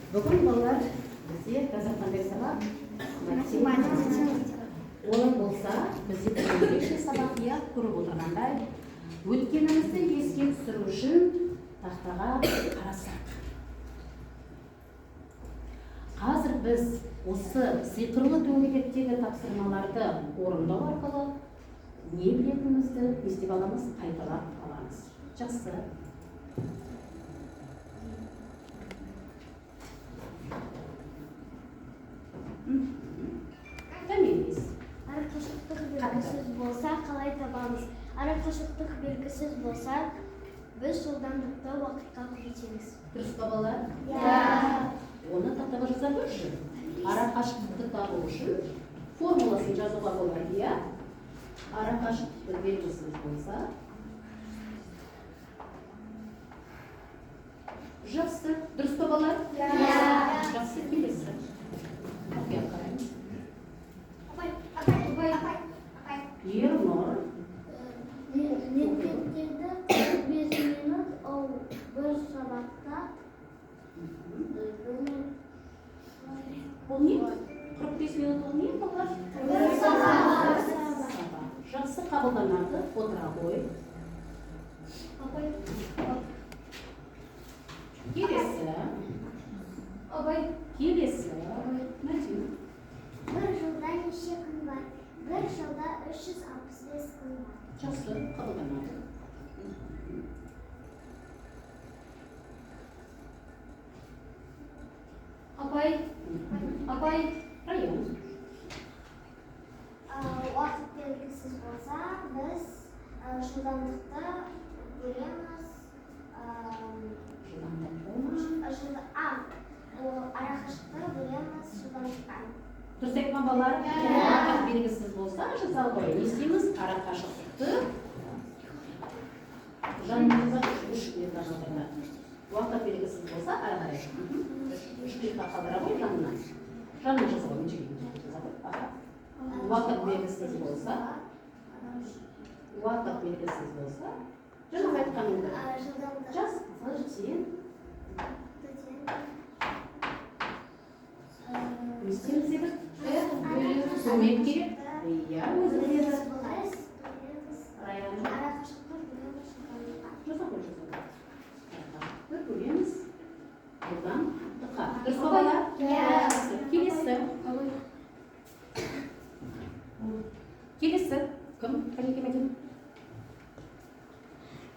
Бүгін, балалар, бізде қазір қандай сабақ? Математика. Олай болса, бізде бүгін ерекше сабақ, иә, көріп отырғандай, өткенімізді еске түсіру үшін тақтаға қарасақ. Қазір біз осы сиқырлы төңіректегі тапсырмаларды орындау арқылы не білетінімізді не істеп аламыз, қайталап аламыз. Жақсы. Томирис. Арақашықтық белгісіз болса, қалай табамыз? Арақашықтық белгісіз болса, біз жылдамдықты уақытқа көбейтеміз. Дұрыс па, балалар? Иә. Оны тақтаға жаза көрші. Арақашықтықты табу үшін формуласын жазуға болады, иә? Арақашықтықты белгісіз болса. Жақсы. Дұрыс па, балалар? Иә. Жақсы, келесі. Мұқият қараймыз. Апай, апай, апай, апай. Ернұр. Мектептерді 45 минут, ол бір сабақта Ол не? 45 минут ол не, балалар? Бір сабақ. Сабақ. Жақсы, қабылданады. Отыра ғой. Апай, Келесі. апай. Келесі. Мәдина. Бір жылда неше күн бар? Бір жылда 365 күн бар. Жақсы, қабылданады. Апай, апай. Раян. Уақыт белгісіз болса, біз жылдамдықты бөлеміз. Жылдамдық болма. Арақашықтықты бөлеміз жылдамдыққа. Дұрыс айтқан, балалар? Уақыт белгісіз болса, жаза ғой. Не істейміз? Арақашықтықты жанына жаза үш қиырға қалдырады. Уақыт белгісіз болса, ары қарай. Үш қиырға қалдыра ғой жанына. Жанына жаза ғой, мына жерге жаза ғой. Аха. Уақыт белгісіз болса, уақыт белгісіз болса, жаңағы айтқаныңды Жылдамдық. Жаз, мысалы, сен не істейміз дедік? Көмек керек. Иә, өзі біледі. Раян. Арақашықтықты бөлеміз жылдамдыққа. Жаза ғой, жаза ғой. Арақашықтықты бөлеміз жылдамдыққа. Дұрыс па, балалар? Иә. Жақсы. Келесі. Келесі. Кім? Қанеки, Мәдина.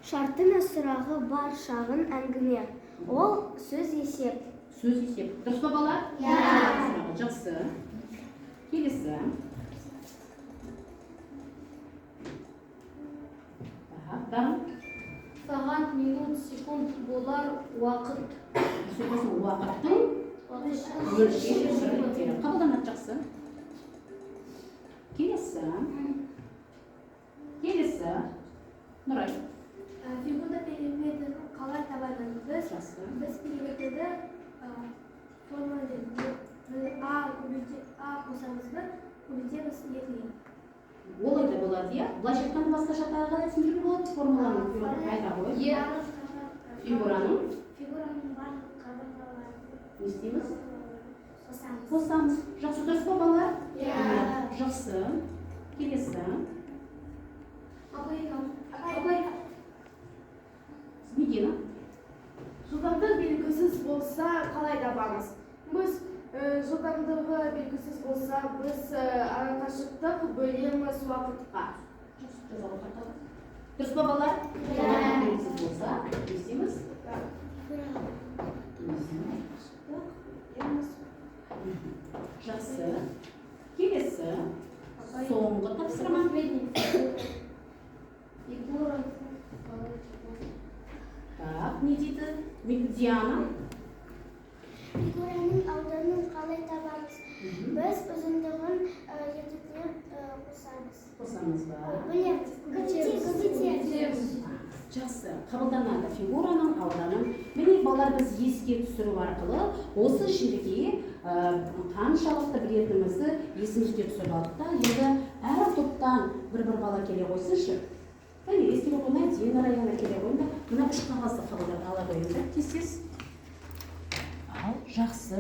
Шарты мен сұрағы бар шағын әңгіме. Ол сөз есеп. Сөз есеп. Дұрыс па, балалар? Иә. Сұрағы. Жақсы. Келесі. Так, Дарын. Сағат, минут, секунд болар уақыт. Дұрыс айтасың, уақыттың өлшем бірліктері. Қабылданады, жақсы. Келесі. Келесі. Нұрай. Фигура периметрін қалай табады? Біз Жақсы. Біз периметрді формуладен а көбейте а қосамыз бір, көбейтеміз екіге. Олай да болады, иә? Былайша айтқанда, басқаша тағы қалай түсіндіруге болады формуланы? Айта ғой. Фигураның Фигураның барлық қабырғаларын не істейміз? қосамыз. Қосамыз. Жақсы, дұрыс па, балалар? Иә. Жақсы. Келесі. Апай, апай. Медина. Жылдамдық белгісіз болса, қалай табамыз? Біз жылдамдығы белгісіз болса, біз арақашықтық бөлеміз уақытқа. Жақсы, жаза ғой тақтаға. Дұрыс па, балалар? Иә. Жылдамдық белгісіз болса, не істейміз? Арақашықтық бөлеміз. Жақсы. Келесі. Соңғы тапсырма. Фигура қалай табамыз? Так, не дейді? Диана. Фигураның ауданын қалай табамыз? Біз ұзындығын етігіне қосамыз. Қосамыз ба? Бөлеміз. Көбейтеміз. Көбейтеміз. Жақсы, қабылданады фигураның ауданын. Міне, балалар, біз еске түсіру арқылы осы жерге қаншалықты білетінімізді есімізге түсіріп алдық та, енді әр топтан бір-бір бала келе қойсыншы. Томирис келе қой, Мәдина, Раяна келе қойыңдар. Мына үш қағазды қабылдап ала қойыңдар, тез-тез. Ал жақсы.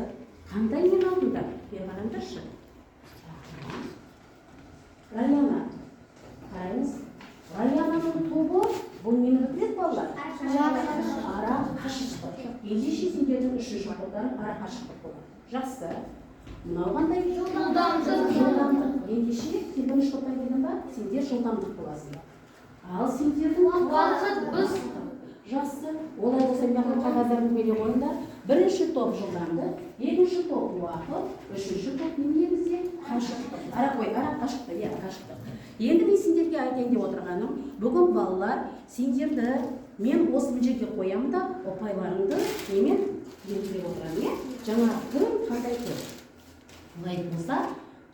Қандай мен алдыңдар? Бері қараңдаршы. Раяна. Қараңыз. Раянаның тобы бұл нені білдіреді, балалар? Ара қашықтық. Ендеше сендердің үшінші топтарың ара қашықтық болады. Жақсы. Мынау қандай? Жылдамдық. Жылдамдық. Ендеше сен бірінші топтан келдің ба? Сендер жылдамдық боласыңдар. Ал сендердің Уақыт біз. Жақсы. Олай болса мына қағаздарыңды бере қойыңдар. Бірінші топ жылдамдық, екінші топ уақыт, үшінші топ немене бізде? Қашықтық. Ара қой, ара қашықтық, иә, қашықтық. Енді мен сендерге айтайын деп отырғаным, бүгін балалар, сендерді мен осы мына жерге қоямын да, ұпайларыңды немен белгілеп отырамын, иә? Жаңа кім қандай топ. Олай болса,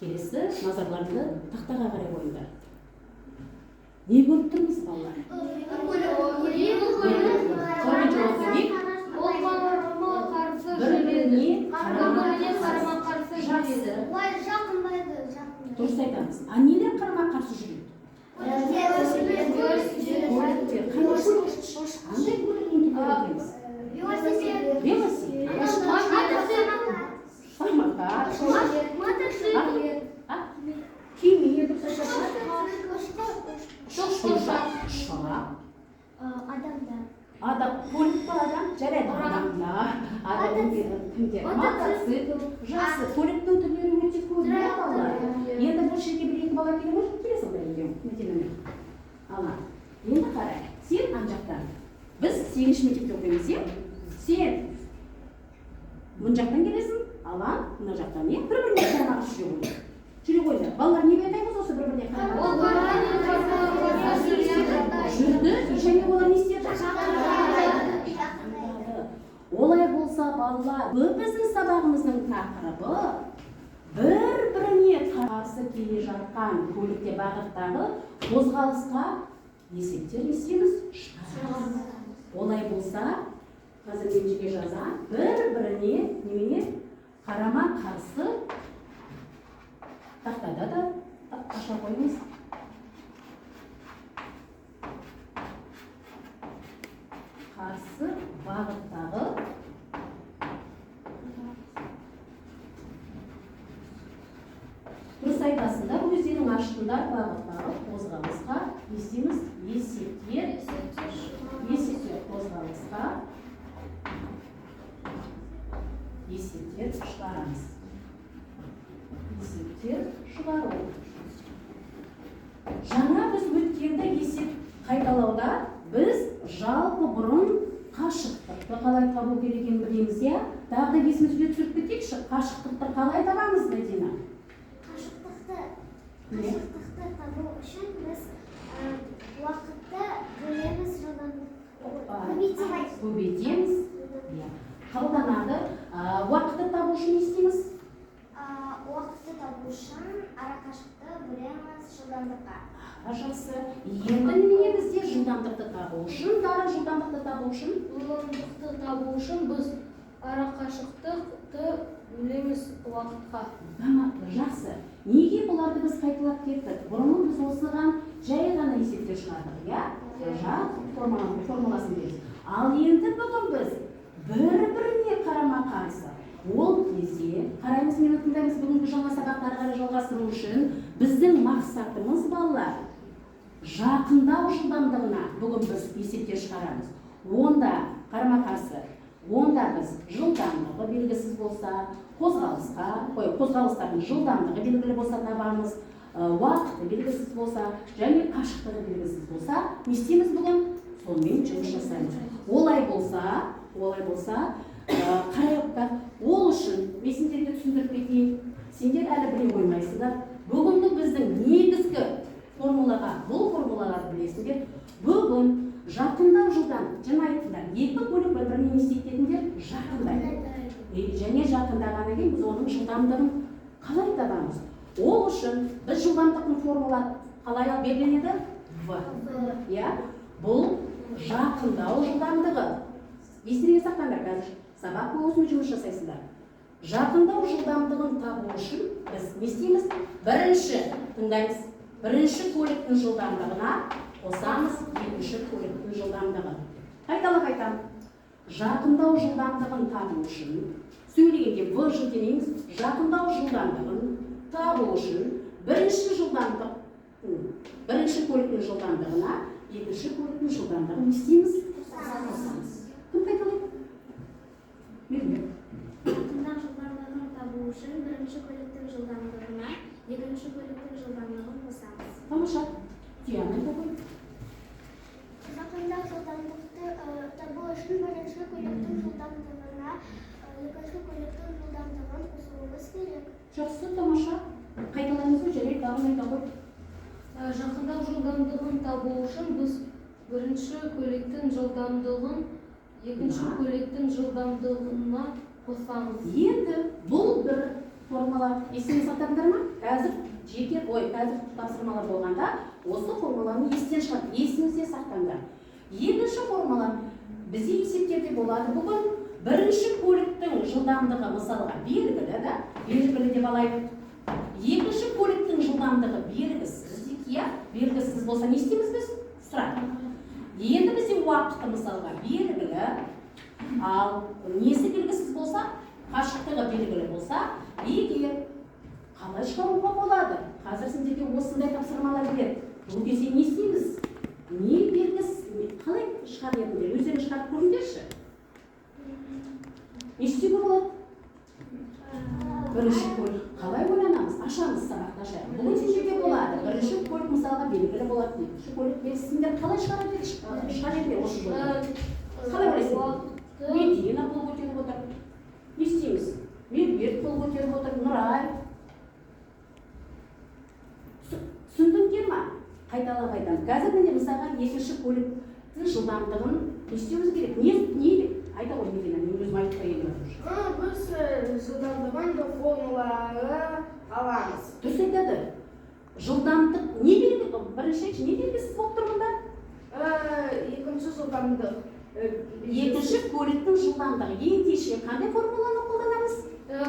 келесі назарларыңды тақтаға қарай қойыңдар. Не көріп тұрмыз, балалар? Сонымен жауап берейік. Ол қарама-қарсы Бір-біріне жүреді. Бір-біріне қарама-қарсы Жақсы. жүреді. Олар жақындайды, жақындайды. Дұрыс айтамыз. А нелер қарама-қарсы жүреді? Көліктер. Қандай көлік? Қандай көліктің түрлері білеміз? Велосипед. Велосипед. Самокат. Мотоцикл. А? Кеме дұрыс айтасың. Ұшақ. Ұшақ. Адамдар. Адам, көлік па адам? Жарайды, адамдар. Адам кімдер? Мотоцикл. Жақсы. Көліктің түрлері өте көп, иә, балалар? Енді бұл жерге бір екі бала келе ғой, келе салдар екеуің, Мәдинамен. Ала. Енді қара, сен ана жақтан. Біз 8-ші мектепте оқимыз, иә? Сен мына жақтан келесің, Алан мына жақтан, иә? Бір-біріне қарама-қарсы жүре қойыңдар. Жүре қойыңдар. Балалар, не айтамыз осы бір-біріне Ол қарама-қарсы? бір-біріне қарама-қарсы жүреді. Жүрді, және олар не істеді? Олай болса, балалар, бұл біздің сабағымыздың тақырыбы бір-біріне қарсы келе жатқан көлікте бағыттағы қозғалысқа есептер не істейміз? Шығарамыз. Олай болса, қазір мен жерге жазамын, бір-біріне немене қарама-қарсы тақтада да аша қойыңыз. Қарсы бағыттағы дұрыс айтасыңдар, өздерің аштыңдар бағыттағы қозғалысқа не істейміз? Есептер қозғалысқа есептер шығарамыз. Есептер шығару. Жаңа біз өткенді есеп қайталауда біз жалпы бұрын қашықтықты қалай табу керек екенін білеміз, иә? Тағы да есімізге түсіріп кетейікші, қашықтықты қалай табамыз, Мәдина? Қашықтықты табу үшін біз уақытты бөлеміз жылдамдық. Көбейтеміз. Көбейтеміз. Иә. Қабылданады. Уақытты табу үшін не істейміз? Уақытты табу үшін арақашықтықты бөлеміз жылдамдыққа. Жақсы. Енді немене бізде жылдамдықты табу үшін, дара жылдамдықты табу үшін? Жылдамдықты табу үшін біз арақашықтықты бөлеміз уақытқа. Жақсы. Неге бұларды біз қайталап кеттік? Бұрын біз осыған жай ғана есептер шығардық, иә? Формуласын береміз. Ал енді бүгін біз бір-біріне қарама-қарсы. Ол кезде қараймыз, мені тыңдаймыз, бүгінгі жаңа сабақты ары қарай жалғастыру үшін біздің мақсатымыз, балалар, жақындау жылдамдығына бүгін біз есептер шығарамыз. Онда қарама-қарсы, онда біз жылдамдығы белгісіз болса, қозғалыстардың жылдамдығы белгілі болса табамыз, уақыты белгісіз болса және қашықтығы белгісіз болса, не істейміз бүгін? Сонымен жұмыс жасаймыз. Олай болса, қарайық, ол үшін мен сендерге түсіндіріп кетейін. Сендер әлі біле қоймайсыңдар. Бүгінгі біздің негізгі формулаға, бұл формулаларды білесіңдер. Бүгін жақындау жылдам, жаңа айттыңдар, екі көлік бір-біріне не істейді дедіңдер? Жақындайды. Және жақындағаннан кейін біз оның жылдамдығын қалай табамыз? Ол үшін біз жылдамдықтың формула қалай белгіленеді? В. Иә, бұл жақындау жылдамдығы. Естеріңе сақтаңдар, қазір сабақ бойы осымен жұмыс жасайсыңдар. Жақындау жылдамдығын табу үшін біз не істейміз? Бірінші тыңдаймыз. Бірінші көліктің жылдамдығына қосамыз екінші көліктің жылдамдығын. Қайталап айтамын. Жақындау жылдамдығын табу үшін Сөйлегенде в ж демейміз. Жақындау жылдамдығын табу үшін бірінші жылдамдық, бірінші көліктің жылдамдығына екінші көліктің жылдамдығын не істейміз? Қосамыз. Кім қайталайды? Меруерт. Жақындау жылдамдығын табу үшін бірінші көліктің жылдамдығына екінші көліктің жылдамдығын қосамыз. Тамаша. Диана айта ғой. Жақындау жылдамдықты табу үшін бірінші көліктің жылдамдығына екінші көліктің жылдамдығын қосуымыз керек. Жақсы, тамаша. Қайталаймыз ғой, жарайды, тағы айта ғой. Жақындау жылдамдығын табу үшін біз бірінші көліктің жылдамдығын екінші көліктің жылдамдығына қосамыз. Енді бұл бір формула. Есіңе сақтадыңдар ма? Қазір жеке, ой, қазір тапсырмалар болғанда осы формуланы естен шығады. Есіңізде сақтаңдар. Екінші формула бізде есептерде болады бүгін. Бірінші көліктің жылдамдығы мысалға белгілі, да? Белгілі деп алайық. Екінші көліктің жылдамдығы белгісіз дейік, иә? Белгісіз болса не істейміз біз? Сұрақ. Енді бізде уақыты мысалға белгілі, ал несі белгісіз болса, қашықтығы белгілі болса, егер қалай шығаруға болады? Қазір сендерге осындай тапсырмалар береді. Бұл кезде не істейміз? Не белгісіз, қалай шығар едіңдер? Өздерің шығарып көріңдерші. Не істеуге болады? Бірінші көлік қалай ойланамыз? Ашамыз сабақты, ашайық. Бүгін сендерге болады. Бірінші көлік мысалға белгілі болады. Екінші көлік белгісіз. Сендер қалай шығар едіңдер осы жолы? Қалай ойлайсың? Медина қол көтеріп отыр. Не істейміз? Меруерт қол көтеріп отыр. Нұрай. Түсіндіңдер ма? Қайталап айтамын. Қазір міне мысалға екінші көліктің жылдамдығын не істеуіміз керек? Не айта ғой Медина, мен өзім айтып қояйын деп отырмын. Біз жылдамдығын формулары аламыз. Дұрыс айтады. Жылдамдық не белгі? Бірінші не белгісіз болып тұр мұнда? Екінші жылдамдық. Екінші көліктің жылдамдығы. Ендеше қандай формуланы қолданамыз?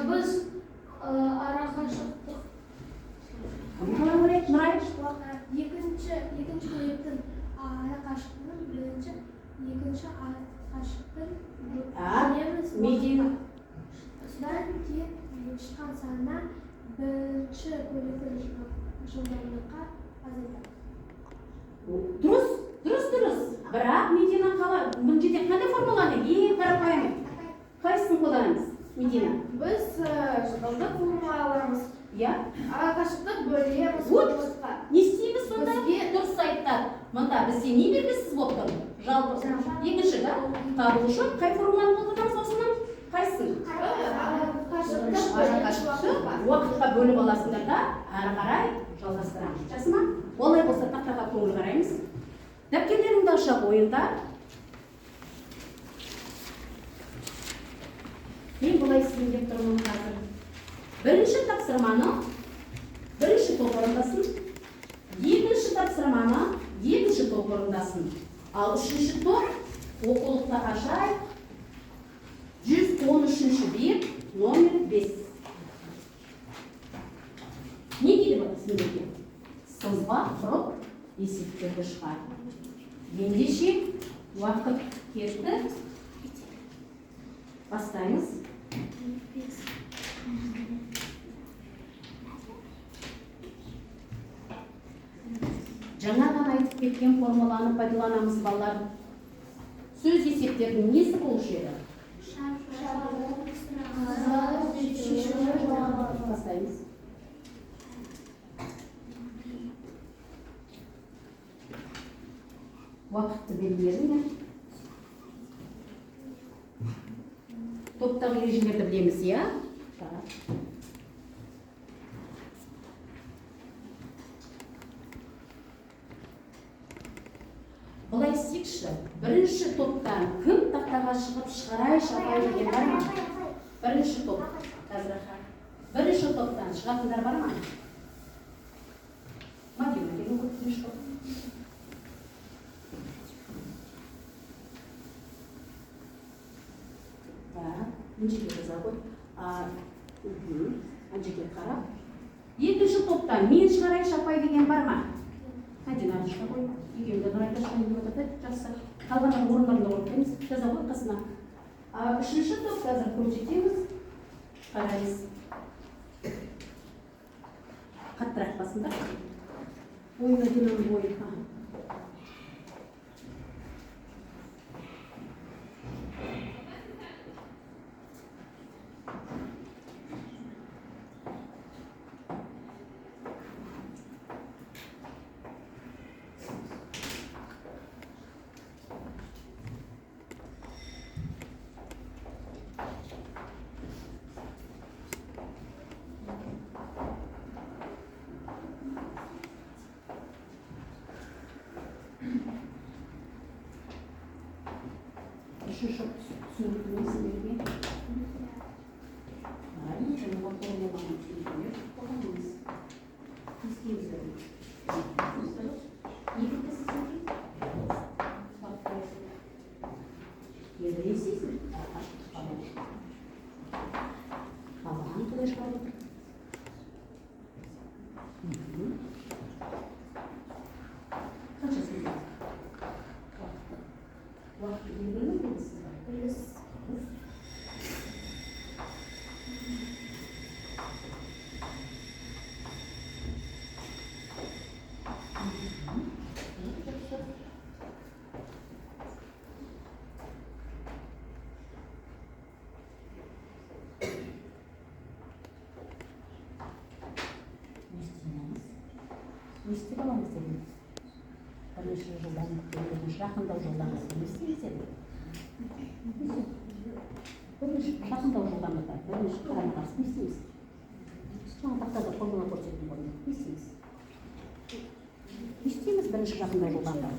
Біз арақашықтық. Кім қалай ойлайды? Нұрай. Екінші көліктің арақашықтығын бірінші екінші арақашықтығын бөлеміз. Медина. Содан кейін шыққан санына бірінші көліктің жылдамдыққа азайтамыз. Дұрыс, дұрыс, дұрыс. Бірақ Медина қалай, мына жерде қандай формуланы ең қарапайым қайсысын қолданамыз? Медина. Біз жылдамдық формула аламыз. Иә. Арақашықтық бөлеміз. Вот. Уақытқа. Не істейміз сонда? Дұрыс айтты. Мында бізде не белгісіз болып тұр? Жалпы екінші, да? Табу үшін қай формуланы қолданамыз осының? Қайсысын? Арақашықтық Уақытқа бөліп аласыңдар да, әрі қарай жалғастырамыз. Жақсы ма? Олай болса тақтаға көңіл қараймыз. Дәптерлеріңді аша қойыңдар. Мен бұлай істейін деп тұрмын қазір. Бірінші тапсырманы бірінші топ орындасын. Екінші тапсырманы екінші топ орындасын. Ал үшінші топ оқулықты ашайық. 113-ші бет, номер 5. Не дейді бұл сендерге? Сызба құрып есептерді шығар. Ендеше уақыт кетті. Бастаймыз. Жаңа ғана айтып кеткен формуланы пайдаланамыз балалар. Сөз есептердің несі болушы еді? Бастаймыз. Уақытты белгіледім. Топтағы ережелерді білеміз, иә? Так. Былай істейікші. Бірінші топтан кім тақтаға шығып шығарайыншы апай деген бар ма? Бірінші топ. Қазір аха. Бірінші топтан шығатындар бар ма? Мадина, келін ғой, бірінші топ. Так, мына жерге жаза ғой. Ана жерге қарап. Екінші топтан мен шығарайыншы апай деген бар ма? Мадина, шыға ғой. Екеуі де Нұрайда шығайын деп отыр да, жақсы. Қалғандар орындарында орын қоямыз. Жаза ғой қасына. Үшінші топ қазір көрсетеміз. Қараймыз. Қаттырақ басыңдар. Ой, Мадинаның бойы. Үшінші түсінікті ме сіздерге? Қараймыз, жаңағы формуланы түсіндіріп қолданамыз. Не істейміз енді? Не бітті сіздерге? Енді не істейсің? Баланы қалай шығарып отыр? Қанша сөз? Уақыты белгілі ме белгісіз ба? Белгісіз. Не істейміз? Не істеп аламыз енді? Бірінші жылдамдық екінші жақындау жылдамдығы не істейміз енді? Бірінші жақындау жылдамдығы, бірінші қарама-қарсы не істейміз? Жаңа тақтада формула көрсеттім ғой. Не істейміз? Не істейміз бірінші жақындау жылдамдығы?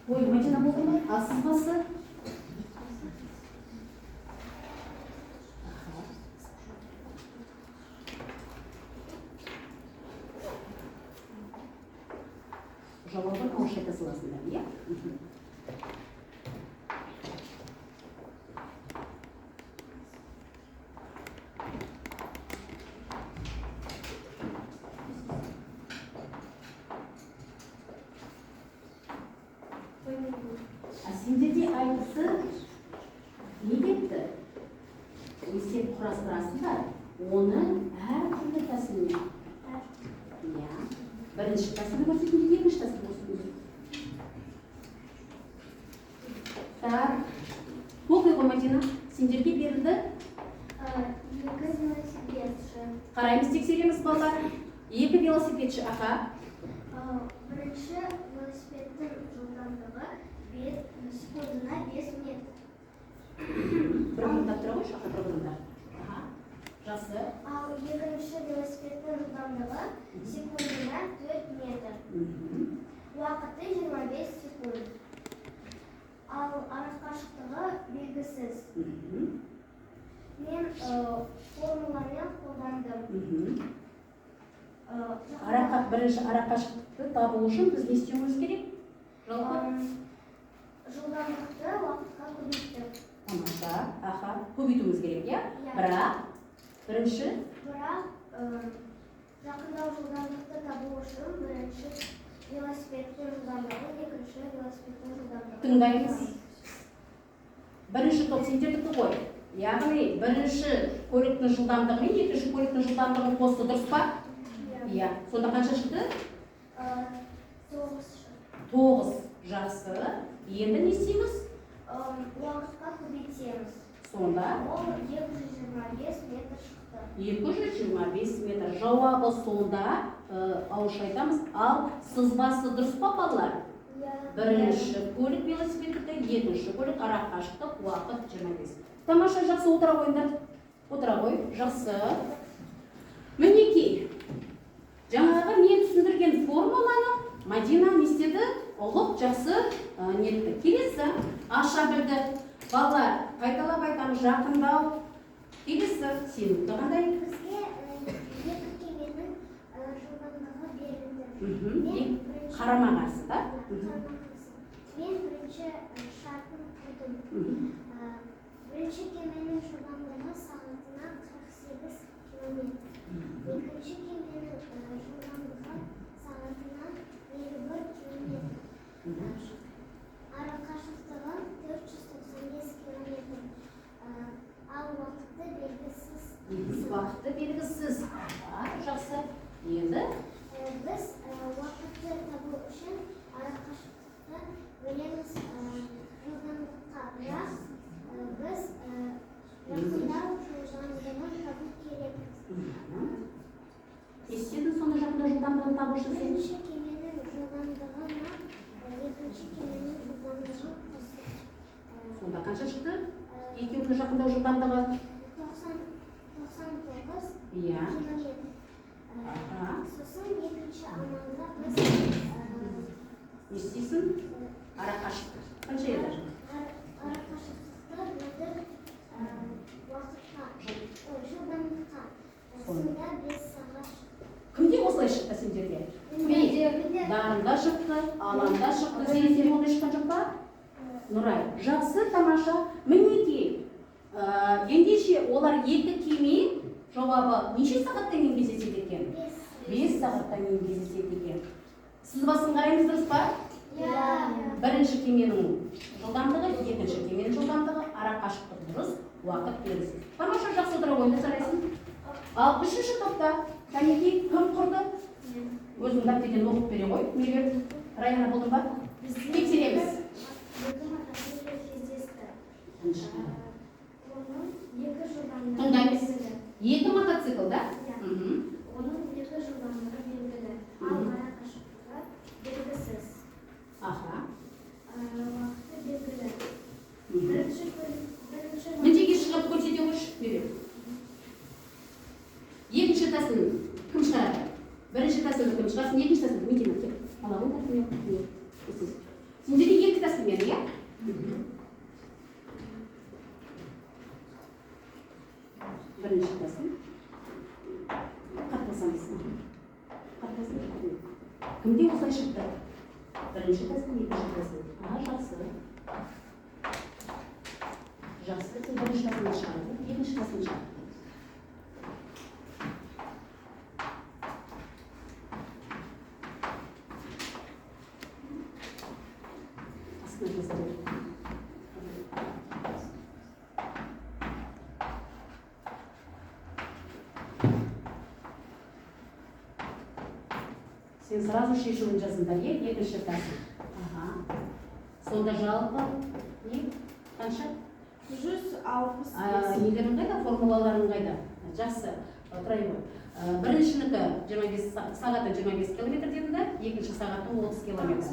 Ой, Мадина болды ма? Ал сызбасы? Жауабын ауызша айта саласыңдар, иә? А сендерде айтысы не депті? Есеп құрастырасыңдар, оны әртүрлі тәсілмен. Иә. Бірінші тәсілі көрсетіңдер, екінші тәсілі көрсетіңдер. Так. Оқи ғой, Мадина. Сендерге берілді. Екі велосипедші. Қараймыз, тексереміз, балалар. Екі велосипедші, аха. Бірінші велосипедтің жылдамдығы секундына 5 метр. Бір орындап тұра қойшы, аха, бір орында. Аха. Жақсы. Ал екінші велосипедтің жылдамдығы секундына 4 метр. Уақыты 25 секунд. Ал арақашықтығы белгісіз. Мен формуламен қолдандым. Бірінші арақашықтықты табу үшін біз не істеуіміз керек? Жалпы? Жылдамдықты уақытқа көбейттік. Тамаша, аха, көбейтуіміз керек, иә? Иә. Бірақ бірінші? Бірақ жақындау жылдамдықты табу үшін бірінші велосипедтің жылдамдығы, екінші велосипедтің жылдамдығы. Тыңдаймыз. Бірінші топ сендердікі ғой. Яғни бірінші көліктің жылдамдығы мен екінші көліктің жылдамдығын қосты, дұрыс па? Иә. Иә. Сонда қанша шықты? 9 шықты. 9. Жақсы. Енді не істейміз? Уақытқа көбейтеміз. Сонда? Ол 225 метр шықты. 225 метр. Жауабы сонда, ауызша айтамыз, ал сызбасы дұрыс па, балалар? Иә. Бірінші көлік велосипедтікі, екінші көлік арақашықтық, уақыт 25. Тамаша, жақсы, отыра қойыңдар. Отыра қой, жақсы. Мінекей, жаңағы мен түсіндірген формуланы Мадина не істеді? Ұғып, жақсы нетті. Келесі, аша білді. Балалар, қайталап айтамыз, жақындау. Келесі, сенікі қандай? Бізге екі кеменің жылдамдығы берілді. Қарама-қарсы, да? Қарама-қарсы. Мен бірінші шартын құрдым. Бірінші кеменің жылдамдығы сағатына 48 километр. Екінші кеменің жылдамдығы сағатына 51 километр. Арақашықтығы 495 километр. Уақыты белгісіз. А, жақсы. Енді Біз уақытты табу үшін арақашықтықты бөлеміз жылдамдыққа. Бірақ біз жақындау жылдамдығын табу керекпіз. Не істедің сонда жақындау жылдамдығын табу үшін сен? Бірінші кеменің жылдамдығына екінші кеменің жылдамдығын қосып. Сонда қанша шықты? Екеуінің жақындау жылдамдығы? 99 километр. Сосын екінші амалда біз Не істейсің? Арақашықтық қанша еді? Арақашықтықты бөлдік уақытқа, жылдамдыққа. Сонда 5 сағат шықты. Кімде осылай шықты сендерге? Менде. Дарында шықты, Аланда шықты. Сенде ондай шыққан жоқ па? Нұрай, жақсы, тамаша. Мінекей, ендеше олар екі кеме жауабы неше сағаттан кейін кездеседі екен? 5. 5 сағаттан кейін кездеседі екен. Сызбасын қараймыз, дұрыс па? Иә. Бірінші кеменің жылдамдығы, екінші кеменің жылдамдығы, арақашықтық дұрыс, уақыт белгісіз. Тамаша, жақсы, отыра қойыңдар, жарайсың. Ал үшінші топта, кәнекей, кім құрды? Өзің дәптерден оқып бере ғой, Меруерт. Раяна, болдың ба? Тексереміз. Екі мотоцикл кездесті. Оның екі жылдамдығы Тыңдаймыз. белгілі. Екі мотоцикл, да? Иә. Оның екі жылдамдығы белгілі. Ал арақашықтығы белгісіз. Уақыты белгілі. Бірінші көлік, бірінші Міндеге шығып көрсете қойшы, Меруерт. Екінші тәсілін кім шығарады? Бірінші тәсілді кім шығарсын, екінші тәсілді Медина, кел. Ала ғой тәсілмен. Сендерде екі тәсілмен, иә? Бірінші тәсіл. Қатты. Кімде осылай шықты? Бірінші тәсіл, екінші тәсіл. Аха, жақсы. Жақсы, сен бірінші тәсілін шығардың, екінші тәсілін шығардың. Астына жазып қой. Сен сразу шешуін жазыңдар, иә? Екінші тәсіл. Аха. Сонда жалпы не? Қанша? 165. Нелерің қайда? Формулаларың қайда? Жақсы, отыра ғой. Біріншінікі 25 сағаты 25 километр деді да, екінші сағаты 30 километр.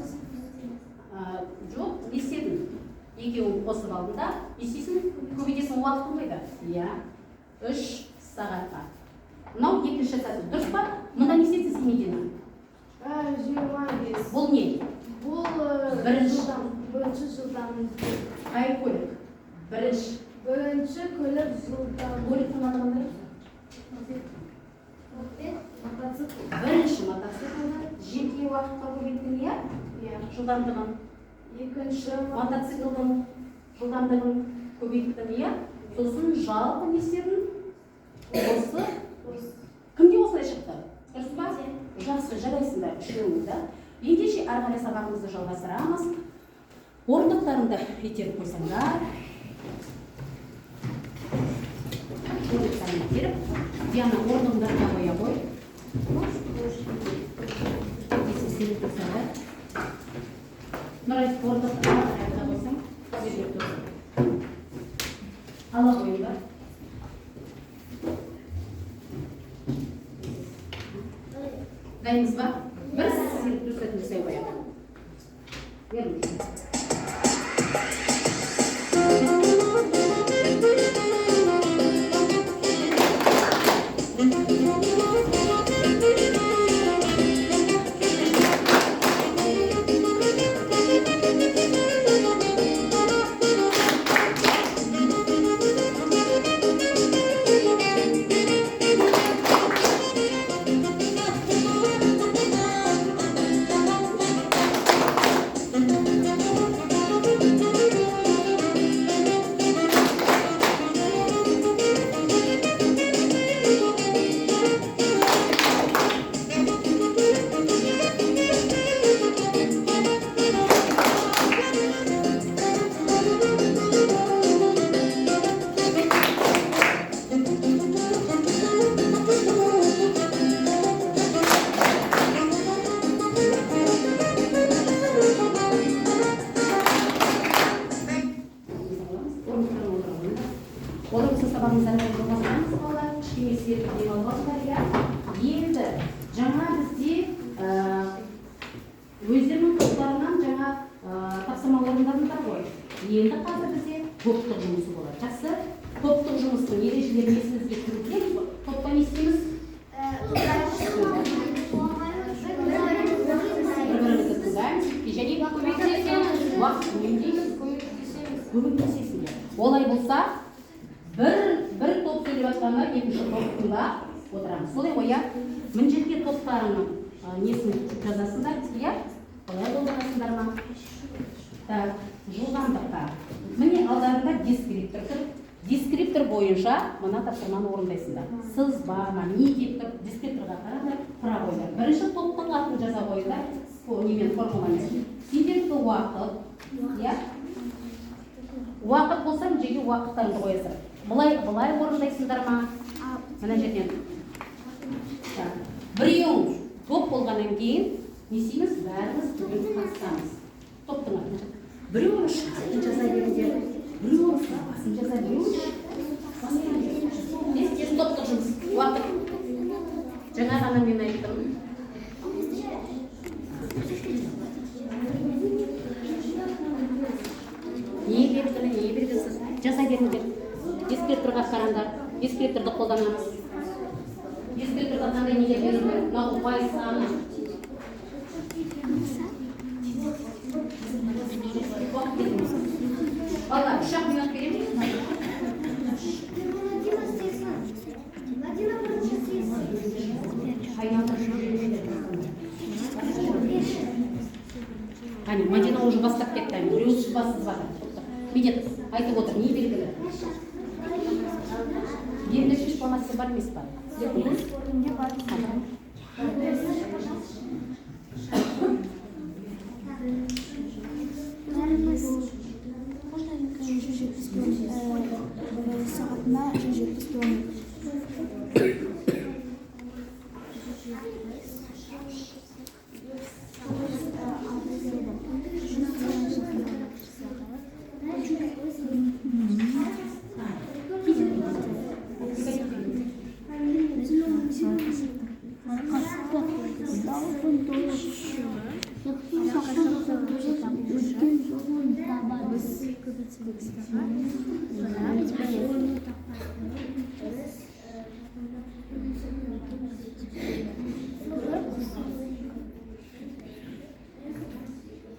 Жоқ, не істедің? Екеуін қосып алдың да, не істейсің? Көбейтесің, уақытың қайда? Иә, 3 сағатқа. Мынау екінші тәсіл, дұрыс па? Мында не істейсің сен, Медина? 25. Бұл не? Бұл Бірінші. Бірінші жылдамдық. Қай көлік? Бірінші. Бірінші көлік жылдамдығы. Көліктің аты қандай? Мотоцикл. Бірінші мотоциклді жеке уақытқа көбейттің, иә? Иә. Жылдамдығын. Екінші Мотоциклдің жылдамдығын көбейттің, иә? Сосын жалпы не істедің? Осы. Кімде осылай шықты? Дұрыс па? Жақсы, жарайсыңдар, үшеуіңіз, да? Ендеше ары қарай сабағымызды жалғастырамыз. Орындықтарыңды итеріп қойсаңдар. Орындықтарыңды итеріп. Диана, орныңды қоя қой. Есеп тұрсаңдар. Нұрай, орындықты ары қарай қойсаң, жерге тұрсын. Ала қойыңдар. Дайынбыз ба? Бір серік жасай қояйық. Беріңіз. Thank Олай болса, сабағымызды әрі қарай жалғастырамыз, балалар. Кішкене сіздер демалып алыңдар, иә. Енді жаңа бізде өздерінің топтарынан жаңа тапсырма орындадыңдар ғой. Енді қазір бізде топтық жұмысы болады. Жақсы. Топтық жұмыстың ережелерін есіңізге түсіру керек. Топта не істейміз? Бір бірімізді тыңдаймыз және Көмектесеміз. Уақыт үнемдейміз. Көмектесеміз. Көмектесесіңдер. Олай болса, бір топ сөйлеп жатқанда, екінші топ тыңдап отырамыз, солай ғой, иә? Мына жерге топтарыңның несін жазасыңдар, иә? Қалай қолданасыңдар ма? Так, жылдамдыққа міне, алдарында дескриптор тұр. Дескриптор бойынша мына тапсырманы орындайсыңдар. Сызба ма, не деп тұр, дескрипторға қараңдар, құра қойыңдар. Бірінші топтың атын жаза қойыңдар. Немен, формуламен. Сендердікі уақыт, иә? Уақыт болса, мына жерге уақыттарыңды қоясыздар. Былай, былай орындайсыңдар ма, мына жерден? Так, біреуің топ болғаннан кейін не істейміз? Бәріміз түгел қатысамыз. Топтың атын біреуің шартын жаза беріңдер, біреуің сызбасын жаза беріңдер. Тез, тез, топтық жұмыс. Уақыт жаңа ғана мен айттым. Не белгілі, не белгісіз, жаза беріңдер. Дескрипторға қараңдар. Дескрипторды қолданамыз. Дескрипторға қандай нелер беру керек? Мынау ұпай саны. Уақыт беріңіз. Балалар, 3-ақ минут береміз. Мадина бірінші істейсің. Айналдырып жіберіңдер. Қане, Мадина уже бастап кетті. Әне, біреуі сызба сызып жатыр. Медет айтып отыр, не белгілі? Белгілі фломастер бар емес па? Менде бар. Бәріміз можно 170 километр сағатына, 170 километр.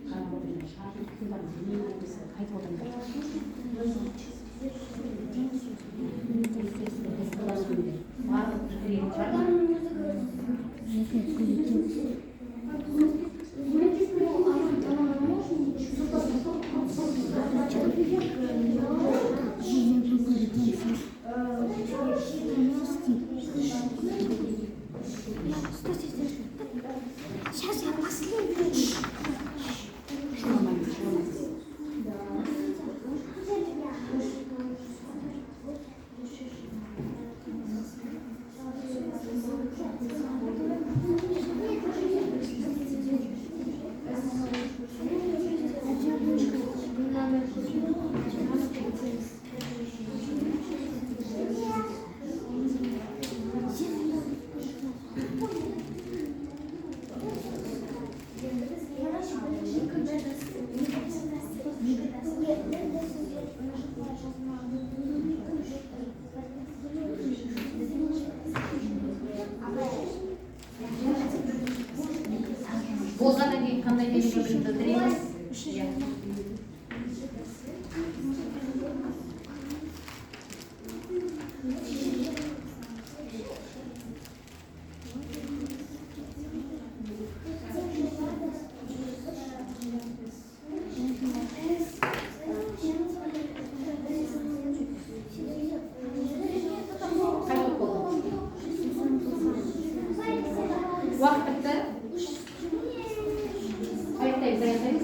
Қарап отырыңдар, шартын тыңдаңыз, не айтып отырыңдар. Барлық пікірлерін шығарыңдар. Сейчас я последний. Шуламаңыз, шуламаңыз. Болғаннан кейін қандай белгі білдіреміз? Иә. Қай топ болды? Уақыт бітті. Аяқтаймыз, аяқтаймыз.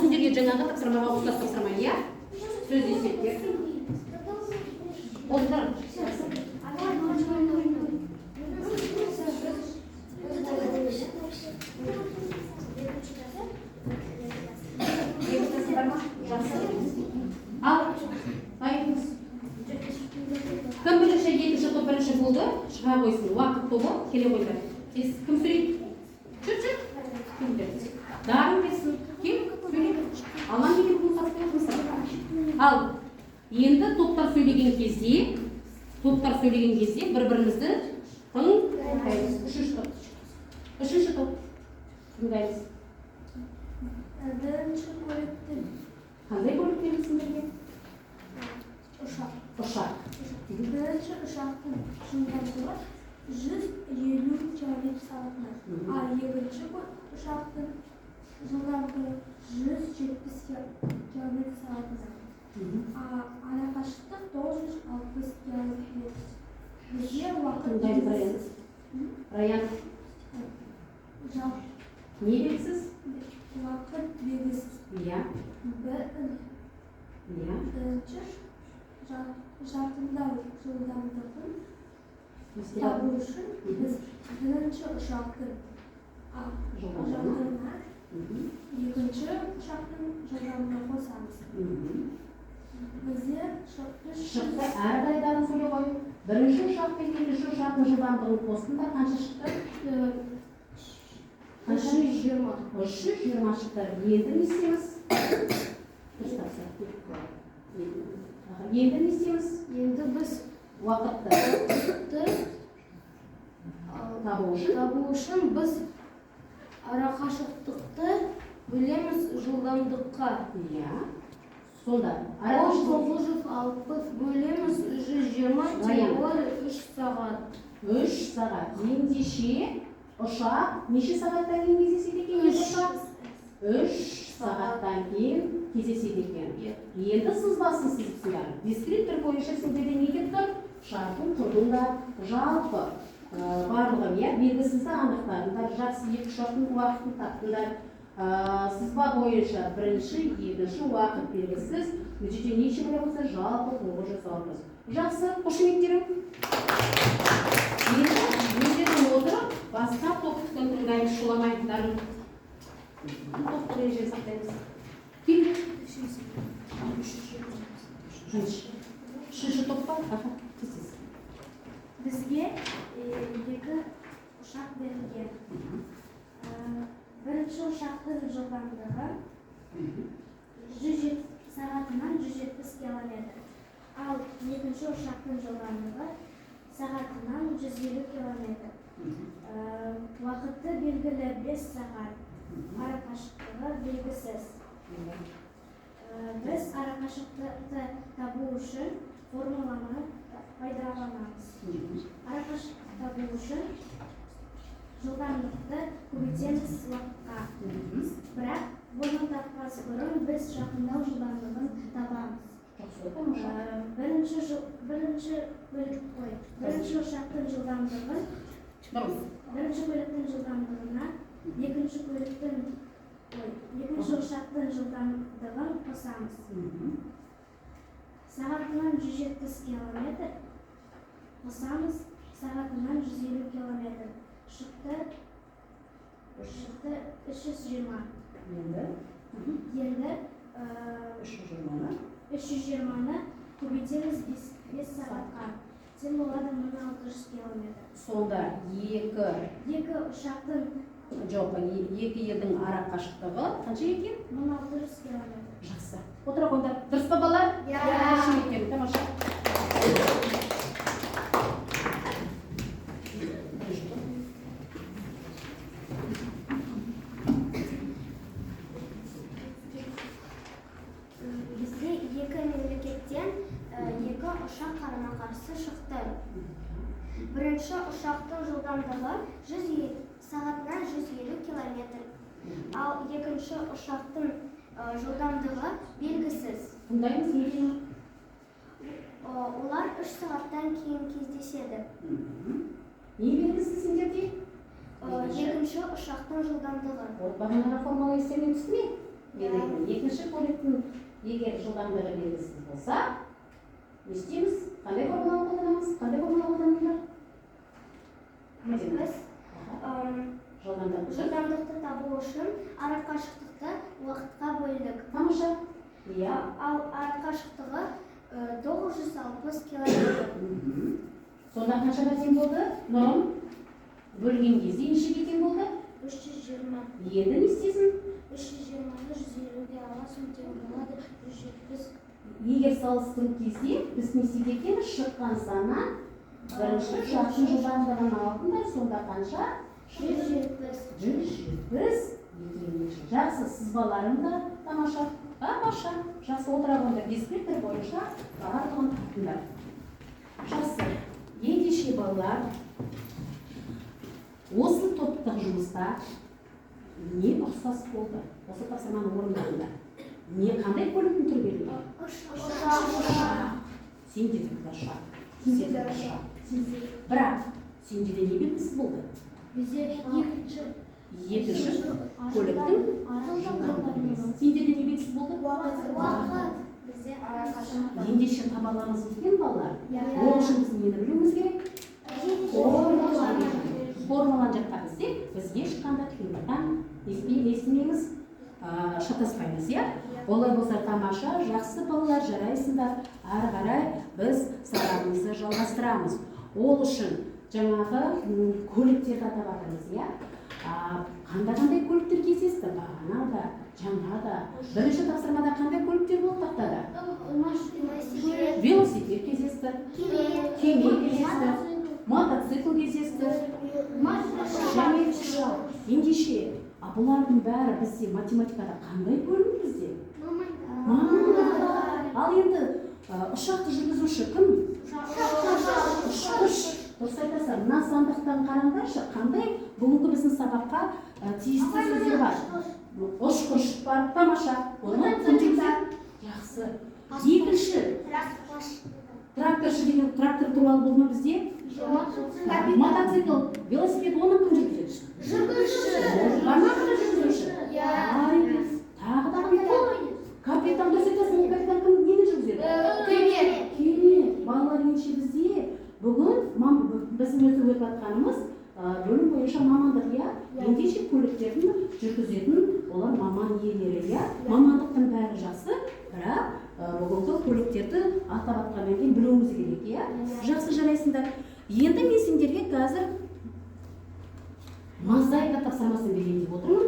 сендерге жаңағы тапсырмаға ұқсас тапсырма, иә? Сөз есептер. Отыр. Екі бар ма? Жақсы. Ал, айтыңыз. Кім бірінші, екінші топ бірінші болды? Шыға қойсын. Уақыт тобы келе қойды. Тез кім сөйлейді? Жүр, жүр. Кім берсін? Дарын берсін. Кел, сөйле. Алан неге бүгін қатыспай отырсың? Ал, енді топтар сөйлеген кезде, бір-бірімізді тыңдаймыз. Үшінші топ. Үшінші топ. Тыңдаймыз. Бірінші көліктің Қандай көлік берді сендерге? Ұшақ. Ұшақ. Бірінші ұшақтың жылдамдығы 150 километр сағатына, ал екінші ұшақтың жылдамдығы 170 километр сағатына. Арақашықтық 960 километр. Бізге уақыт Тыңдаймыз, Раян. белгісіз. Раян, не белгісіз? Уақыт белгісіз. Иә. Иә. Бірінші жақындау жылдамдығын табу үшін біз бірінші ұшақтың Жылдамдығына. жылдамдығына екінші ұшақтың жылдамдығын қосамыз. Бізде Шықты. Әрі қарай дарын сөйлей ғой. Бірінші ұшақ пен екінші ұшақтың жылдамдығын қостыңдар, қанша шықты? Қанша? 320. 320 шықты. Енді не істейміз? Дұрыс тапсыр. Енді не істейміз? Енді біз Уақытты уақытты табу үшін табу үшін біз арақашықтықты бөлеміз жылдамдыққа. Иә. Сонда Ол арақашықтық 960 бөлеміз 120 тең Раян. болады 3 сағат. 3 сағат. Ендеше ұшақ неше сағаттан кейін кездеседі екен? Үш. Ұшақ 3 сағаттан кейін кездеседі екен. Иә. Енді сызбасын сызыпсыңдар. Дескриптор бойынша сендерде не деп тұр? Шартын құрдыңдар, жалпы барлығын, иә, белгісізді анықтадыңдар, жақсы, екі ұшақтың уақытын таптыңдар. Сызба бойынша бірінші, екінші уақыт белгісіз. Бұл жерде неше бөле болса, жалпы 960. Жақсы, қошеметтерің. Енді өздерің отырып, басқа топтың тыңдаймыз, шуламайтындарын. Топтық ережені сақтаймыз. Келіңдер. Үшінші топ па? Аха, тез. Бізге екі ұшақ берілген. Бірінші ұшақтың жылдамдығы сағатына 170 километр, ал екінші ұшақтың жылдамдығы сағатына 150 километр. Уақыты белгілі 5 сағат, арақашықтығы белгісіз. Біз арақашықтықты табу үшін формуланы пайдаланамыз. Арақашықтықты табу үшін жылдамдықты көбейтеміз уақытқа. Бірақ бұны таппас бұрын біз жақындау жылдамдығын табамыз. Жақсы, тамаша. Бірінші ұшақтың жылдамдығын Дұрыс. бірінші көліктің жылдамдығына екінші көліктің екінші ұшақтың жылдамдығын қосамыз. Сағатына 170 километр қосамыз, сағатына 150 километр. Шықты 320. Енді Енді 320-ны 320-ны көбейтеміз 5 сағатқа. Тең болады 1600 километр. Сонда Екі ұшақтың жоқ, екі елдің ара қашықтығы қанша екен? 1600 километр. Жақсы. Отыра қойыңдар. Дұрыс па, балалар? Иә. Қошеметтерің, тамаша. Бізде екі мемлекеттен екі ұшақ қарама-қарсы шықты. Бірінші ұшақтың жылдамдығы сағатына 150 километр, ал екінші ұшақтың жылдамдығы белгісіз. Тыңдаймыз, Медина. Олар 3 сағаттан кейін кездеседі. Не белгісіз сендерде? Екінші ұшақтың жылдамдығы. Вот бағанағы формула естеріңе түсті ме? Мен айттым, екінші көліктің егер жылдамдығы белгісіз болса, не істейміз? Қандай формуланы қолданамыз? Қандай формула қолданыңдар? Біз Жылдамдықты жылдамдықты табу үшін арақашықтықты уақытқа бөлдік. Тамаша. Иә. Ал арақашықтығы 960 километр. Сонда қаншаға тең болды? Нұрым, бөлген кезде нешеге тең болды? 320. Енді не істейсің? 320-ны 150-ге аласың, тең болады 170. Егер салыстыру кезде біз не істейді екенбіз? Шыққан саннан бірінші ұшақтың жылдамдығын алдыңдар, сонда қанша? 170. 170 екен. Жақсы, сызбаларың да тамаша. Тамаша. Жақсы, отыра қойыңдар. Дескриптор бойынша барлығын таптыңдар. Жақсы. Ендеше балалар, осы топтық жұмыста не ұқсас болды? Осы тапсырманы орындағанда не қандай көліктің түрі берілген? Ұшақ. Сенде де ұшақ. Сенде де ұшақ. Бірақ сенде де не белгісіз болды? Бізде екінші Екінші көліктің жылдамдығы. Сенде де не белгісіз болды? Уақыт. Бізде арақашықтық. Ендеше таба аламыз екен балалар. Иә. Ол үшін біз нені білуіміз керек? Формуланы жатқа білсек, біз ешқандай қиындықтан не істемейміз, шатаспаймыз, иә? Олай болса тамаша, жақсы балалар, жарайсыңдар. Ары қарай біз сабағымызды жалғастырамыз. Ол үшін жаңағы көліктерді атап жатырмыз, иә? Қандай-қандай көліктер кездесті? Бағана да, жаңа да. Бірінші тапсырмада қандай көліктер болды тақтада? Велосипед кездесті, кеме кездесті, мотоцикл кездесті, және ұшақ. Ендеше, бұлардың бәрі бізде математикада қандай бөлім бізде? Мамандықтар. Ал енді ұшақты жүргізуші кім? Ұшқыш. Дұрыс айтасың. Мына сандықтан қараңдаршы, қандай бүгінгі біздің сабаққа тиісті сөздер бар. Ұшқыш бар, тамаша. Оны кім жүргізеді? Жақсы. Екінші, тракторшы деген трактор туралы болды ма бізде? Мотоцикл, велосипед, оны кім жүргізеді? Жүргізуші. Бар ма кім жүргізуші? Бар екен. Тағы да қандай? Капитан, дұрыс айтасың, ол капитан кім нені жүргізеді? Кеме. Кеме. Балалар, ендеше бізде бүгін біздің өтіп жатқанымыз бөлім бойынша мамандық, иә? Ендеше көліктердің жүргізетін олар маман иелері, иә? Мамандықтың бәрі жақсы, бірақ бүгінгі көліктерді атап атқаннан кейін білуіміз керек, иә? Жақсы, жарайсыңдар. Енді мен сендерге қазір мозаика тапсырмасын берейін деп отырмын.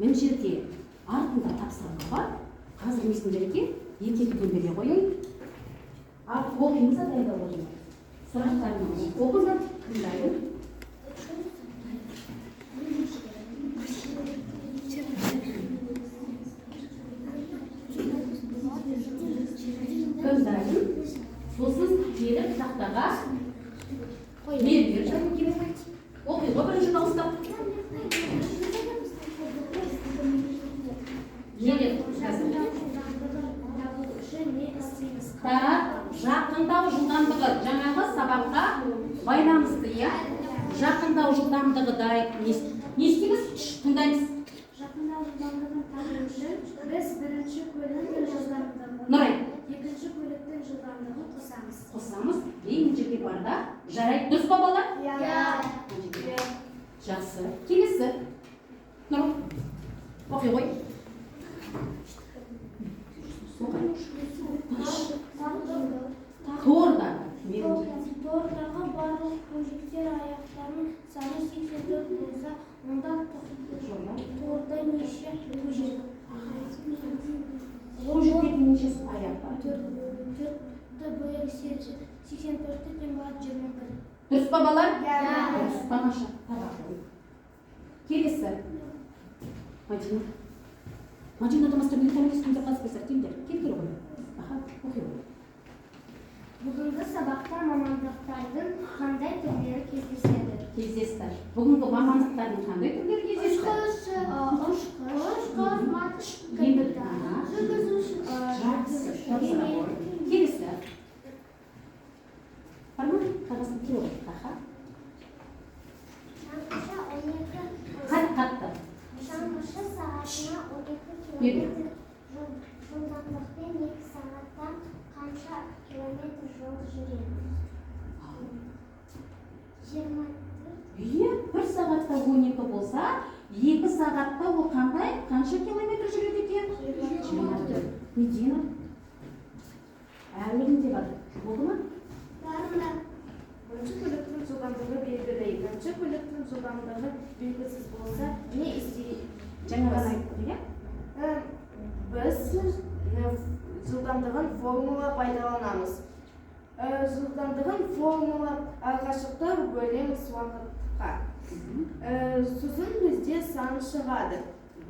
Мына жерде артында тапсырма бар. Қазір мен сендерге екі-екіден бере қояйын. Оқимыз да дайындап отырмын. Сұрақтарын оқыңдар, тыңдайын. Кім дайын? Сосын келіп тақтаға меруерт жазу керек. Оқи ғой бірінші дауыстап. Меруерт жазу. Так, жақындау жылдамдығы жаңағы сабаққа байланысты, иә? Жақындау жылдамдығы не істейміз? Тыңдаймыз. Жақындау жылдамдығын табу үшін біз бірінші көліктің жылдамдығын Нұрай. екінші көліктің жылдамдығын қосамыз. Қосамыз. Ең жерге бар да. Жарайды. Дұрыс па, балалар? Иә. Жақсы. Келесі. Нұрым, оқи ғой. Торда. Тордағы барлық көжектер аяқтарының саны 84 болса, онда торда неше көжек? Көжектердің нешесі аяқ бар? 4-ті бөлек 84-ті тең болады 21. Дұрыс па, балалар? Иә. Дұрыс, тамаша. Таба қой. Келесі. Мадина. Мадинадан басқа мен тәмелескенде қатыспайсыздар. Келіңдер, кел, кел ғой. Аха, оқи ғой. Бүгінгі сабақта мамандықтардың қандай түрлері кездеседі? Кездесті. Бүгінгі мамандықтардың қандай түрлері кездесті? Ұшқыш, Енді, капитан, аха. жүргізуші, Жақсы, тапсыра ғой. Келесі. Бар ма? Қағазын кел ғой. Аха. Шаңғышы 12 Қат, қатты. Шаңғышы сағатына 12 жылдамдықпен 2 сағатта қанша километр жол жүреді? 24. Иә, 1 сағатта 12 болса, 2 сағатта ол қандай? Қанша километр жүреді екен? 24. Медина. Әлі кімде бар? Болды ма? Барында. Бірінші көліктің жылдамдығы белгілі, екінші көліктің жылдамдығы белгісіз болса, не істейміз? Жаңа ғана айттық, иә? Біз жылдамдығын формула пайдаланамыз. Жылдамдығын формула қашықтық бөлеміз уақытқа. Сосын бізде сан шығады.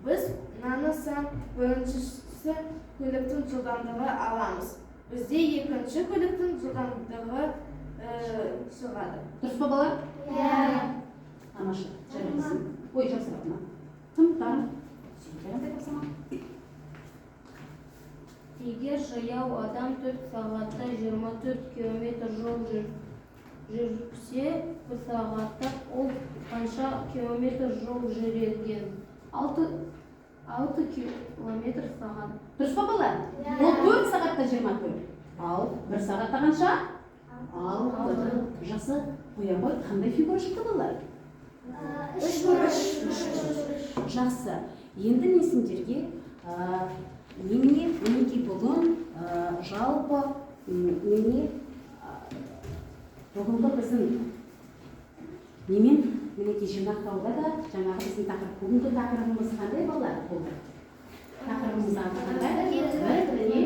Біз мынаны сан біріншісі көліктің жылдамдығы аламыз. Бізде екінші көліктің жылдамдығы шығады. Дұрыс па, балалар? Иә. Тамаша. Жарайсың. Ой, жақсы рахмет. Кім? Дарын. Сен қандай тапсырма? Егер жаяу адам 4 сағатта 24 километр жол жүрсе, 1 сағатта ол қанша километр жол жүрген? 6 километр сағат. Дұрыс па, балалар? Ол 4 сағатта 24. Ал 1 сағатта қанша? 6. Жақсы. Қоя қой, қандай фигура шықты, балалар? Үш бұрыш. Жақсы. Енді мен сендерге немене, мінекей бүгін жалпы немене бүгінгі біздің немен мінекей жинақтауда да жаңағы біздің тақырып, бүгінгі тақырыбымыз қандай, балалар, болды? Тақырыбымыз аты қандай? Бір-біріне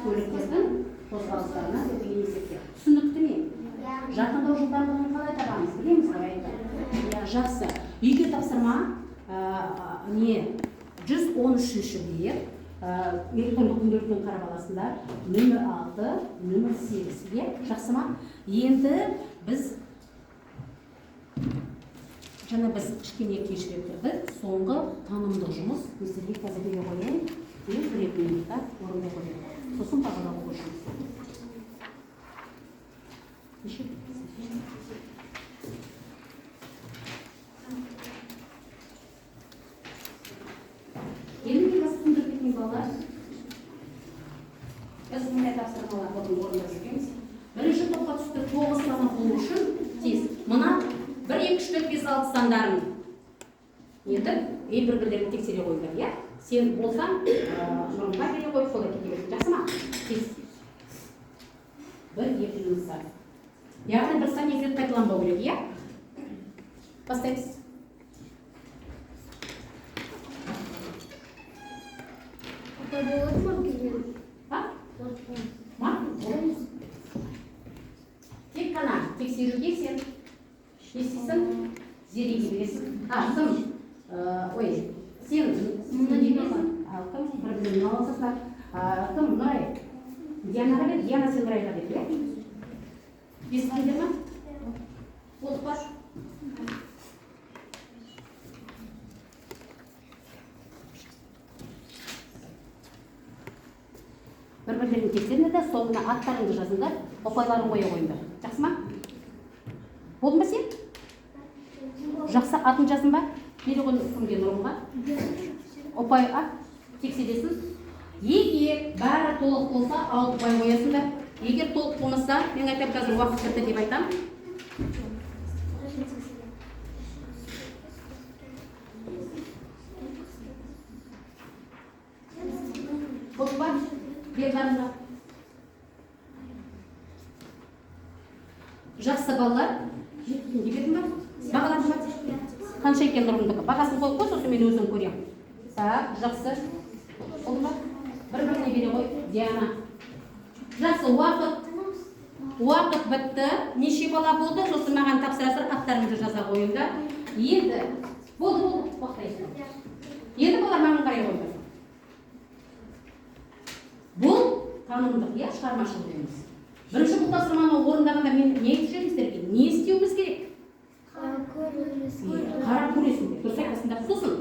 көліктердің қозғалыстарына берілген есептер. Түсінікті ме? Жақындау жылдамдығын қалай табамыз, білеміз ғой, айтты. Иә, жақсы. Үйге тапсырма, не 113-ші бет, электрондық күнделіктен қарап аласыңдар, нөмір 6, нөмір 8, иә, жақсы ма? Енді біз жаңа біз кішкене кешірек тұрдық, соңғы танымдық жұмыс мен сіздерге қазір бере қояйын, бір екі минутта орындай қояйын. Сосын бағалауға көшеміз. Неше? Енді мен қазір түсіндіріп кетейін, балалар. Біз мындай тапсырмалар бүгін орындап жүргенбіз. Бірінші топқа түсті 9 саны болу үшін тез. Мына 1, 2, 3, 4, 5, 6 сандарын нетіп, и бір-бірлерін тексере қойыңдар, иә? Сен болсаң, Нұрымға бере қой, солай кете берсін. Жақсы ма? Тез. 1, 2 минут. Яғни бір сан екі рет қайталанбау керек, иә? Бастаймыз. Апай, болады ма маркермен? А? Маркер болады. Тек қана тексеруге сен не істейсің? Зереге бересің. А, кім? Ой, сен мына бересің. Ал кім? Бір-бірімен аласыздар. Кім? Нұрай. Дианаға бер, Диана сен Нұрайға бер, иә? Естідіңдер ма? Болдық па? Бір-бірлерін тексеріңдер де, соңына аттарыңды жазыңдар, ұпайларын қоя қойыңдар. Жақсы ма? Болды ма сен? Жақсы, атын жаздың ба? Бере қой кімге, Нұрымға? Ұпай ат, тексересің. Егер бәрі толық болса, алты ұпай қоясыңдар. Егер толық болмаса, мен айтамын қазір уақыт бітті деп айтамын. Болды ма? Бер барыңдар. Жақсы, балалар. Жеткенге бердің ба? Бағаладың ба? Қанша екен Нұрымдікі? Бағасын қойып қой, сосын мен өзім көремін. Так, жақсы. Болды ма? Бір-біріне бере қой, Диана. Жақсы, уақыт бітті. Неше бала болды? Сосын маған тапсырасыздар, аттарыңызды жаза қойыңдар. Енді болды, болды, уақыт аяқталды. Енді балалар маған қарай қойыңдар. Бұл танымдық, иә, шығармашылық емес. Бірінші бұл тапсырманы орындағанда мен не айтып жібердім сіздерге? Не істеуіміз керек? Қарап көресіңдер. Дұрыс айтасыңдар. Сосын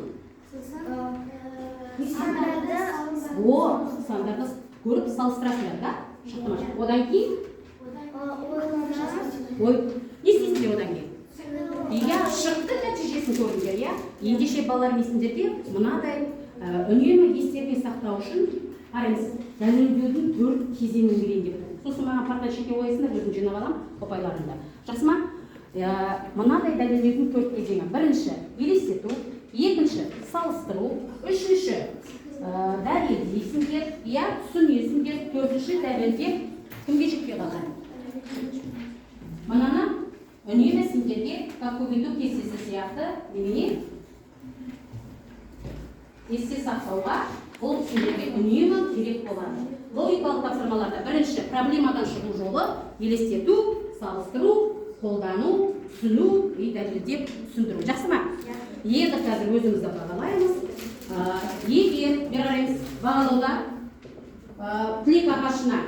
О, сандарды көріп салыстырасыңдар, да? Шықты ма? Одан кейін? Ой, не істейсіңдер одан кейін? Иә, шықты нәтижесін көрдіңдер, иә? Ендеше балалар, мен сендерге мынадай Үнемі естеріне сақтау үшін қараңыз, дәлелдеудің 4 кезеңін берейін деп тұрмын. Сосын маған парта шетіне қоясыңдар, өзім жинап аламын ұпайларымды. Жақсы ма? Мынадай дәлелдеудің 4 кезеңі. Бірінші, елестету. Екінші, салыстыру. Үшінші, дәлелдейсіңдер, иә, түсінесіңдер. Төртінші, дәлелдеп кімге жетпей қалған? Мынаны үнемі сендерге көбейту кестесі сияқты немене есте сақтауға бұл сендерге үнемі керек болады. Логикалық тапсырмаларда бірінші проблемадан шығу жолы елестету, салыстыру, қолдану, түсіну и дәлелдеп түсіндіру. Жақсы ма? Енді қазір өзімізді бағалаймыз. Егер бері қараймыз, бағалауда тілек ағашына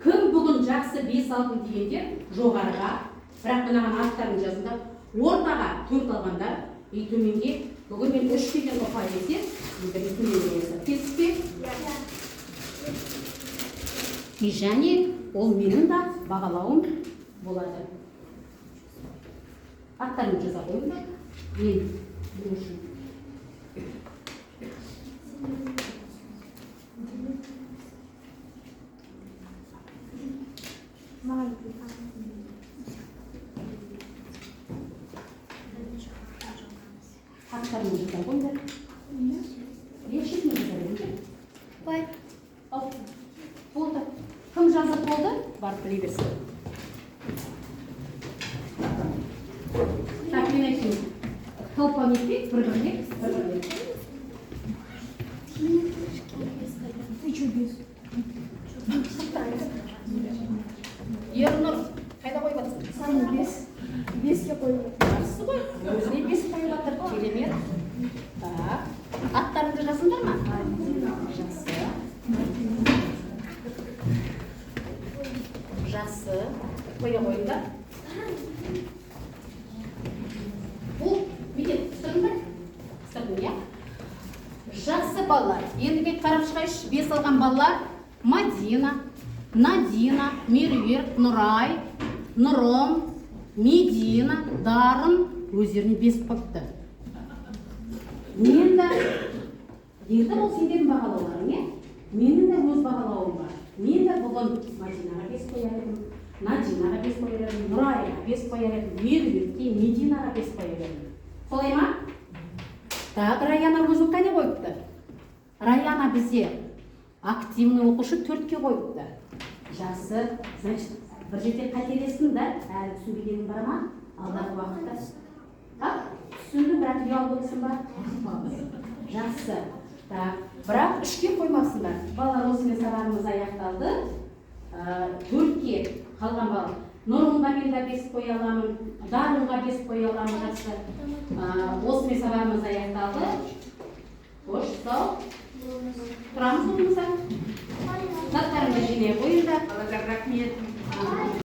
кім бүгін жақсы 5 алдым дегендер жоғарыға, бірақ мынаған аттарын жазыңдар, ортаға 4 алғандар, и төменге бүгін мен 3 деген ұпай десе, енді төменге қоясыздар. Келістік пе? И және ол менің де бағалауым болады. Аттарын жаза қойыңдар. Мен бұл үшін. Аттарын жаза қойыңдар. Шетіне жаза қойыңдар. Қой. Ал, болды. Кім жазып болды? Барып біле берсін. Так, мен айтайын. Толпа нетпей, бір-бірлеп, бір-бірлеп. Ернұр, қайда қойып жатырсың? 5-ке қойып. Жақсы ғой. Өзіне 5 қойып жатыр. Керемет. Так. Аттарыңды жазыңдар ма? Жақсы. Жақсы. Қоя қойыңдар. Бұл мектеп қыстырдың ба? Қыстырдың, иә? Жақсы балалар. Енді мен қарап шығайыншы. 5 алған балалар Мадина, Надина, Меруерт, Нұрай, Нұрым, Медина, Дарын өздеріне 5 қойыпты. Мен де, енді бұл сендердің бағалауларың, иә? Менің де өз бағалауым бар. Мен де бүгін Мадинаға 5 қояр едім, Надинаға 5 қояр едім, Нұрайға 5 қояр едім, Меруертке, Мединаға 5 қояр едім. Солай ма? Так, Раяна өзін қайда қойыпты? Раяна бізде активный оқушы 4-ке қойыпты. Жақсы, значит, бір жерде қателестің да, әлі түсінбегенің бар ма? Алдағы уақытта. А? Түсіндің, бірақ ұялып отырсың ба? Жақсы. Так, бірақ 3-ке қоймапсыңдар. Балалар, осымен сабағымыз аяқталды. 4-ке қалған бал. Нұрымға мен де 5 қоя аламын, Дарынға 5 қоя аламын, жақсы. Осымен сабағымыз аяқталды. Қош, сау. Тұрамыз болмаса. Заттарыңды жинай қойыңдар. Балалар, рахмет.